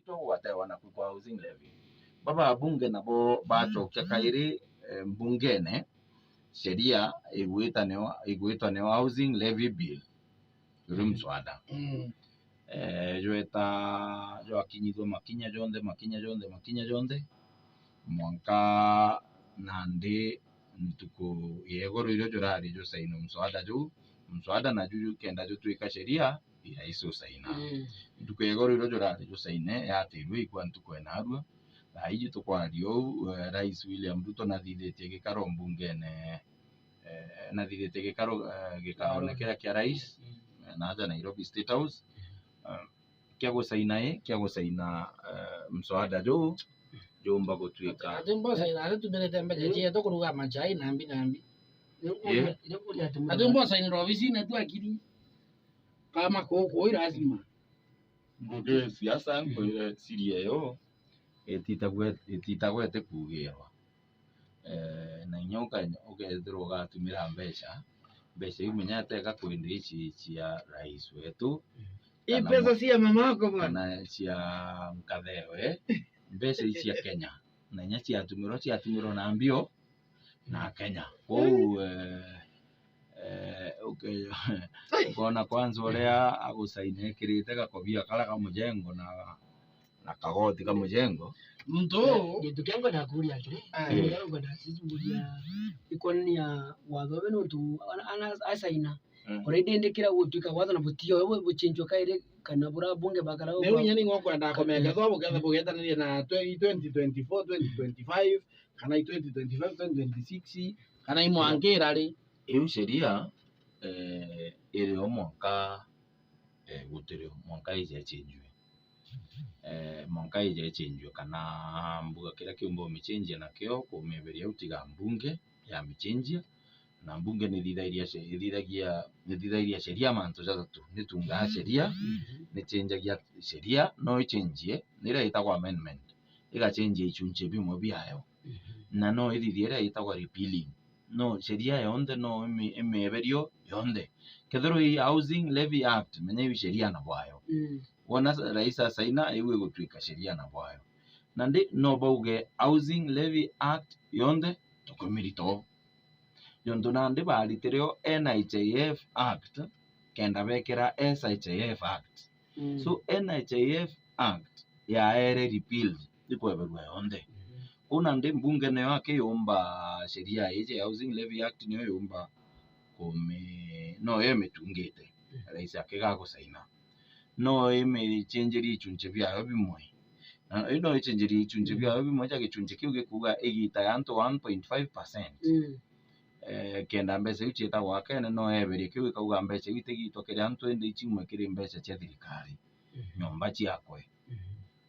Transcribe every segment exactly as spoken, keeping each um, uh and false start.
tugwatewa naku kwa housing levy. Baba bunge nabo bacokia kairi, eh, mbungene, sheria igwita nio, igwitwa nio housing levy bill. Uri mswada. Mm. Eh, jweta, jwakinyithua makinya jonthe, makinya jonthe, makinya jonthe. Mwanka nandi ntuku ya igoro irio jurari jusainwa mswada juu, mswada na juju kenda jutwika sheria, i rais usaina. Mm. Ntuku ya igoro irio jurari jusaine, yatirwe ikwa ntuku enarua. Thaa iji tukwaria uu, eh, Rais William Ruto nathithitie gikaro mbungene, eh, nathithitie gikaro, eh, gikaone kiria kia rais, mm, eh, naja Nairobi State House. Eh, kia gusaina i, kia gusaina, eh, mswada juu, jumba gutwika. Ati mbosa ina, ati tumirite mbeca cietu kuruga machai nambi nambi. Eh? Ati mbosa ina ofisine tu akiri. Kama kuku, i lazima. Mbunge siasa, mm, nkwire siri eyo, ititagwe-, ititagwete kuugirwa. Eh, na inya uka-, ukethirwa ugatumira mbeca, mbeca iu menya teka kwende ici cia rais wetu, i kana pesa mu-, cia mamako bwana, kana cia nkathewe, mbeca ici cia Kenya. Na inya ciatumirwa, ciatumirwa na mbio, na Kenya. Kwou, eh, eh, uke-, ukona kwanza uria agusaina ekirite gakobia karia ka mujengo na, na kagoti ka mujengo. Muntu uu, gintu kia ngwenda kuuria atiri, eh, ngwenda kuuria, ikonania watho ube nontu ana, ana asaina. Mm. Already ndikira gutwika watho na butio bu-, buchinjwa kairi kana bura bunge bakara. Niu inya ni ngokwendaga kumenya kethwa buketha bugetanirie na twe-, twenty twenty-four, twenty twenty-five, kana i twenty twenty-five, twenty twenty-six, kana i mwanka ira ri? Iu sheria, eh, iri o mwanka, eh, gutiri o mwanka ije ichinjue. Eh, mwanka ije ichinjue kana mbuga kiria kiumba umichinjia nakio kumiberia utiga mbunge yamichinjia, na mbunge nithithairia she-, ithithagia, nithithairia sheria mantu jathatu. Nitungaa sheria, nichinjagia sheria, no ichinjie, niria itagwa amendment, igachinjia ichunchie bimwe biayo. Na no ithithie iria itagwa repealing. No, sheria yonthe no imi-, imieberio yonthe. Kethirwa i Housing Levy Act, menya iu sheria na bwayo. Mm. Wona sa-, rais asaina, iu igutwika sheria na bwayo. Nandi no bauge Housing Levy Act yonthe tukumirita o. Jontu nandi baritire o N H I F Act, kenda bekira S H I F Act. Mm. So, N H I F Act yaere repealed, ikweberua yonthe. Mhm. Kwou nandi mbunge niyo akiyumba sheria iji ya Housing Levy Act, niyo yumba kumi-, no yo imitungite. Mhm. Rais akiga gusaina. No imichenjerie ichunche biayo bimwe. Na, ii no ichenjerie ichunche, mm, biayo bimwe, ja gichunche kiu gikuuga igita ya antu one point five percent. Mm. Eh, kenda mbeca iu ciitagwa akene, no eberie kiu ikauga mbeca iu itigitwa kiri antu, indi ichiuma kiri mbeca cia thirikari. Mhm. Nyomba ciakwe. Mhm.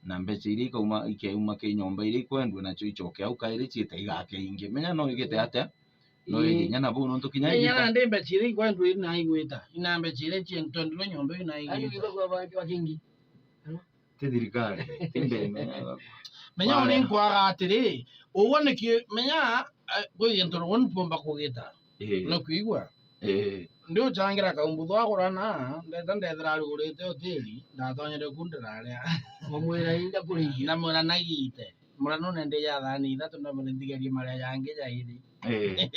Na mbeca iria ikauma, ikeuma ki nyomba iria ikwendua, nacio icoke au kairi ciite igake ingi. Menya no igite atia? No, ii, iginya na buu nontu kinya, menya igita nandi mbeca iria ikwendua iri na igwita. Ina mbeca iria ciendu twendirwe nyomba iu na igwita. Andu igwa kwa bantu akingi. Ti thirikari, ti mbene. Menya uni nkwaga atiri, ugwe niki, menya, eh, kwi gintu rugwe ntiumba kugita. Ii. No kwigua? Ii. Ndi uchangira kaumbu thwagurana, ndeta ndethira arugurite hoteli, ndatonyere ku ndiraria. Wamwira inda kurigia. Ndamwira nagite. Muranone ndi ja thani ithatu, ndamwira nthigerie maria jangi jairi. Ii.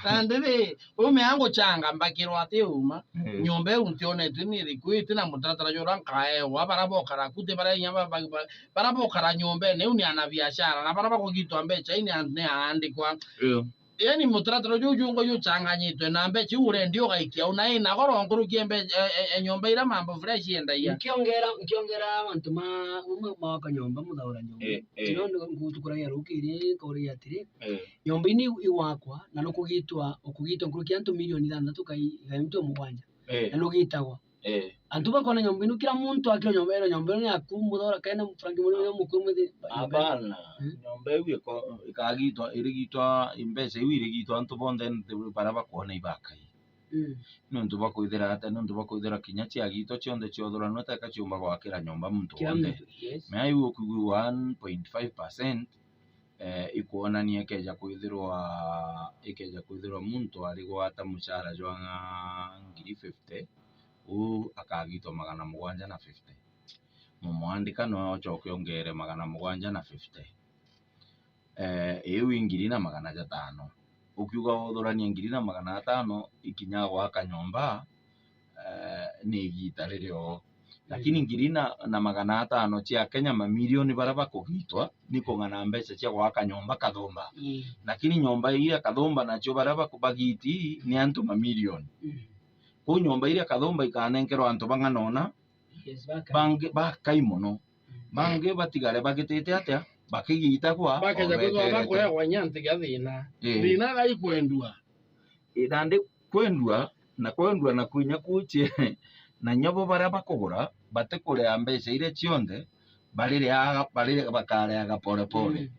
Nandi ri, umea nguchanga mbakirwa ati uma. Ii. Nyomba iu ntionetwe ni iriku, iti na mutaratara juria nkaewa, bara bokara ku ti bara inya ba, ba, ba, bara bokara nyombene iu ni ana biashara, na bara bakugitwa mbeca ii ni an-, ni aandikwa. Ii. Yaani mutaratara juu jungo juchanganyitwe na mbeca iu urendia ugaikia u, na ina goro nkuruki e mbe-, e, e, e, nyomba iria mambo fresh yendagia. Nkiongera, nkiongera mantu ma, umwe ma gwaka nyomba, muthaura nyomba. Ii, ii. Nondu ngutukuragia rukiri, nkauragia atiri, ii, nyomba ii ni igwakwa, na nukugitwa, ukugitwa nkuruki antu milioni ithanthatu kai, kai mtu mugwanja. Ii. Na nugitagwa. Ii. Antu bakona nyomba ino, kila muntu akira nyomba ino, nyomba ino ni yaku, muthora kaina Frank Murimi ni mukuru mwithi. Hapana. Mm. Nyomba iu iko-, ikagitwa, irigitwa, mbeca iu irigitwa antu bonthe nthi baria bakwona ibakai. Mm. Nontu bakwithira ata, nontu bakwithira kinya ciagitwa cionthe ciothuranwa teka ciumba gwakira nyomba muntu wonthe. Kila muntu, yes. Mea iu ukwigua one point five percent, eh, ikwonania ikeja kwithirwa, ikeja kwithirwa muntu ari gwata muchara jwa ngiri fifty, uu akagitwa magana mugwanja na fifty. mumwandika no ucoke ongere magana mugwanja na fifty. Eh, iu i ngiri na magana jatano. Ukiuga uthuranie ngiri na magana atano ikinya gwaka nyomba, eh, ni igita ririo. Lakini ngiri na, na magana atano cia Kenya, mamilioni baria bakugitwa ni kung'ana mbeca cia gwaka nyomba kathumba. Lakini nyomba iria kathumba nacio baria baku-, bagiti ni antu mamilioni. Kuu nyomba iria kathumba ikanenkerwa antu bang'ana una, bangi bakai mono. Bangi batigare bagitite atia? Bakigita kwa bakeja kwithwa bakuregwa inya ntiga thina. Ii. Thina aikwendua. Ii, nandi kwendua, na kwendua na kwinya kuchie, na nyobo baria bakugura, batikurea mbeca iria cionthe, barireaga, barire-, bakareaga pole pole.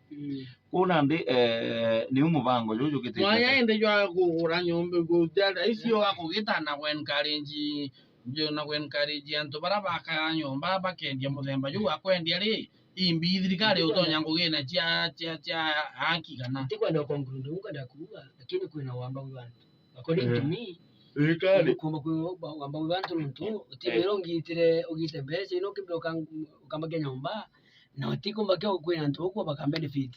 Kuu nandi, eh, niu mubango juju jugitite. Mwanya indi jwa kugura nyomba, icio akugita na ku encourage, na ku encourage antu baria bakaga nyomba, bakendia muthemba juu, akwendia ri, imbi thirikari utonya ngugine cia, cia, cia haki kana? Tikwenda conclude, ukwenda kuuga, lakini kwina wamba wi antu. According to me, thirikari. Ukumba kwi wamba wi antu nontu, uti wira ungitire, ugite mbeca, ino ukimbe uka-, ukambakia nyomba, na utikumba kio kwina antu ukwo baka benefit.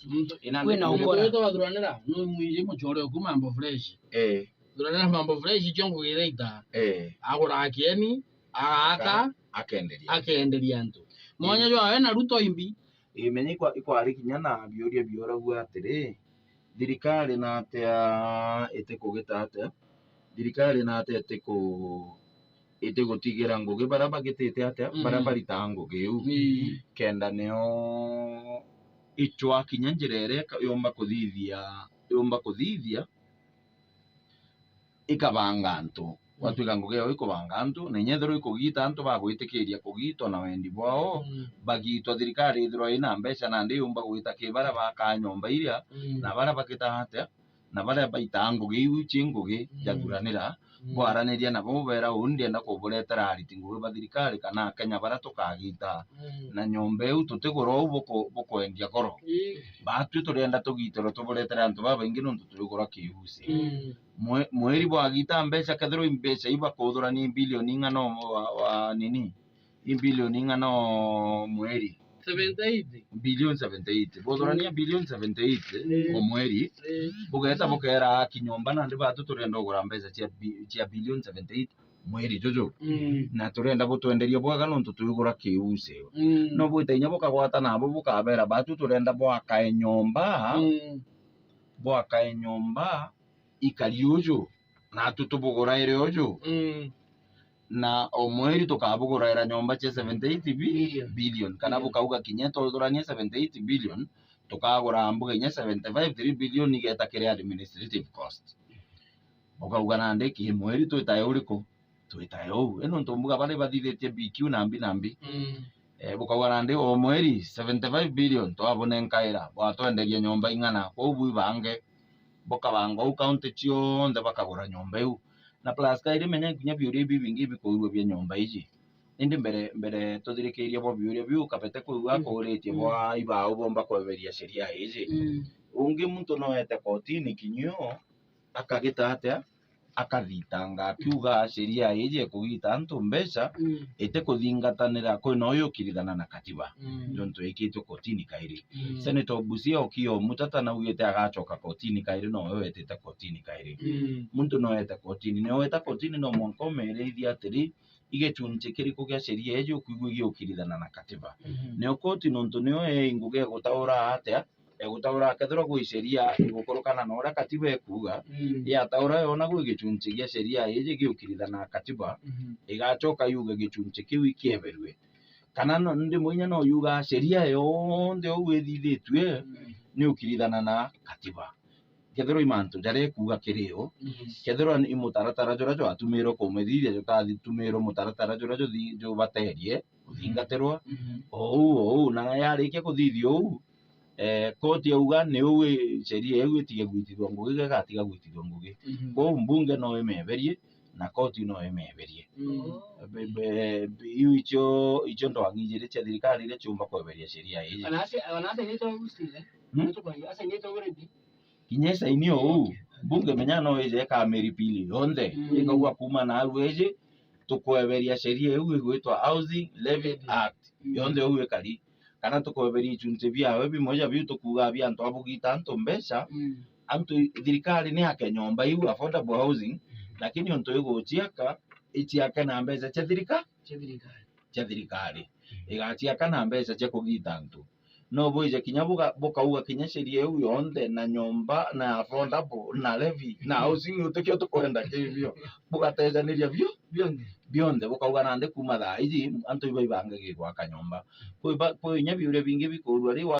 Kwina ukora. Twathuranira, no mwiji muchore ukuma mambo fresh. Eh. Thuranira mambo fresh, icio ngugire ita. Eh. Agura akieni, agaaka, akenderia. Akenderia antu. Mwanya jwawe na Ruto imbi. Ii, menya ikwa-, ikwari kinya na biuria biuragua atiri, thirikari natia itikugita atia? Thirikari natia itiku-, itigutigira ngugi baria bagitite atia? Baria baritaga ngugi iu. Kenda nio ichwa kinya njira iria ika-, yumba kuthithia, yumba kuthithia, ikabanga antu. Gwatuika ngugi yao ikubanga antu, na inya ethirwa ikugita antu bagwitikiria kugitwa na wendi bwao, bagitwa, thirikari ithirwa ina mbeca, nandi yumba gwita ki baria bakaa nyomba iria, na baria bagitaga atia, na baria baitaa ngugi iu ci ngugi jathuranira, bwaraniria nabo, bubera, uu ndienda kuburetera ariti ngugi ba thirikari kana Akenya baria tukagita na nyomba iu, tutigura uu buku-, bukwendia goro. Batwi turienda tugitirwe tuburetere antu babaingi nontu turigura kiusi. Mwe-, mweri bwagita mbeca, kethirwa i mbeca ibakuthurania i bilioni ing'ana o wa, wa nini? I bilioni ing'ana o mweri? Seventy eight. Bilioni seventy eight. Buthurania bilioni seventy eight o mweri. Bugeta bukera aki nyomba, nandi batu turenda ugura mbeca cia bi-, cia bilioni seventy eight mweri juju. Na turenda butwenderia bwega nontu twigura kiusi. No bwita inya bukagwata nabo bukabera, batu turenda bwakae nyomba, bwakae nyomba ikari uju, natu tubuguraire uju. Na o mweri tukabuguraira nyomba cia seventy eight bi-, billion. Billion. Kana bukauga kinya tuthuranie seventy eight billion, tukagura mbuga inya seventy five, three billion igeta kiri administrative cost. Bukauga nandi ki mweri twitae uriku? Twitae uu. Ino ntu mbuga bari bathithitie B Q na mbi na mbi. Eh, bukauga nandi o mweri seventy five billion twabunenkaira, bwatwenderia nyomba ing'ana, kwou bwibange. Bukabanga uu county cionthe bakagura nyomba iu. Na plus kairi menya kinya biuria ibi bingi bikuurua bia nyomba iji. Indi mbere, mbere tuthirikirie bo biuria biu, kabete kwigua akuuritie bwa ibau bomba kweberia sheria iji. Ungi muntu no ete kotini kinyio, akagita atia? Akathitanga akiuga sheria iji ikugita antu mbeca itikuthingatanira, kwina uyu ukirithana na katiba. Jontu ikitwe kotini kairi. Senator Busia Okiya Omutata naugite agacoka kotini kairi, nowe wetite kotini kairi. Muntu no ete kotini, nio weta kotini no mwanka umerithia atiri, i gicunchi kiriku gia sheria iji ukwigua igiukirithana na katiba? Nio koti nontu nio ei ngugi egutaura atia? Egutaura akethirwa gwi sheria igukurukana na uria katiba ikuuga, yataura yona gwi gicunchi gia sheria iji giukirithana na katiba, igacoka yuge gicunchi kiu ikieberue. Kana no, ndi mwinya no yuga sheria yonthe uu ithithitue ni ukirithana na katiba. Kethirwa i mantu jaria ikuuga kiri o, kethirwa i mutaratara juria jwatumirwe kumithithia, jutatumirwe mutaratara juria juthi-, jubaterie kuthingatirwa, ouu, ouu, na yarikia kuthithia uu, eh, koti yauga ni uu, sheria iu itige gwitithua ngugi, igatiga gwitithua ngugi. Kwou mbunge no imeberie, na koti no imeberie. Be-, be-, be-, iu icio, icio ndwang'i ijiri cia thirikari iria ciumba kweberia sheria iji. Ona ase-, ona asainite Augustine, hmm? Nitukwanja, asainite already. Kinya isaini ouu, mbunge menya no ije ikamiri pili yonthe, ikaua kuma na aru iji, tukweberia sheria iu igwitwa Housing Levy Act. Mm. Yonthe uu ikari. Kana tukweberia ichunchi biawe bimwe ja biu tukuugaa bia antu a bugita antu mbeca, Mm. antu i-, thirikari ni yake nyomba iu affordable housing, Mm. lakini untu iguciaka, iciake na mbeca cia thirika-, Cia thirikari. cia thirikari. Mm. Igaciaka na mbeca cia kugita antu. No bwije kinya buga-, bukauga kinya sheria iu yonthe na nyomba na affordable na levy na Mm. housing utikio tukwenda kibio. Bugatejaniria bio. Bionthe. Bionthe, bukauga nandi kuuma thaa iji antu ibaibangagirwa kanyomba. Kwi ba-, kwi inya biuria bingi bikuurua riu